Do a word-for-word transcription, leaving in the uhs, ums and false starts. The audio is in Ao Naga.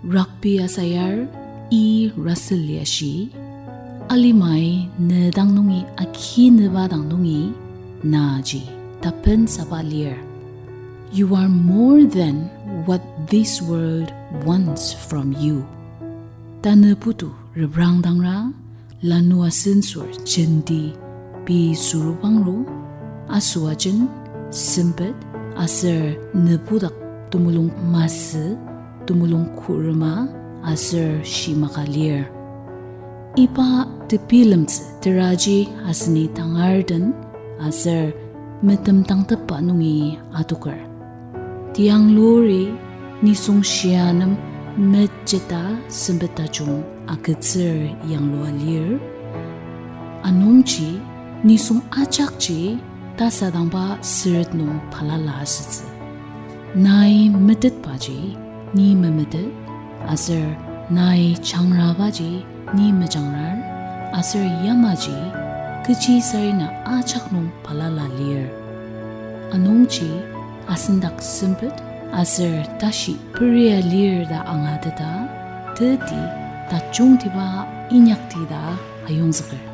Rugby asayar, E. Russell-i ashi, alimai ne dang nungi akinüba dang nungi naji tapensaba lir. You are more than what this world wants from you. Tanü putu reprangdangra, lanu asensür jenti pei sürubangru, asüajen, sempet, aser nübudak temulung masü, temulung kurema, aser shimaka lir. Iba tebilemtsü teraji aseni tangar den aser metemdangtepba nungi adoker. Tiangluri nisung shia nem mejeta sempet tajung agütsür yanglua lir. Anungji nisung ajakji tasadangba süret nung balala asütsü. Nai metetbaji ni memetet, aser nai jangrabaji ni mejangrar, aser yamaji kechi sarena ajak nung balala lir. Anungji asendak sempet aser tashi peria lir ta angateta, teti tajungtiba inyakti ta ayongzüker.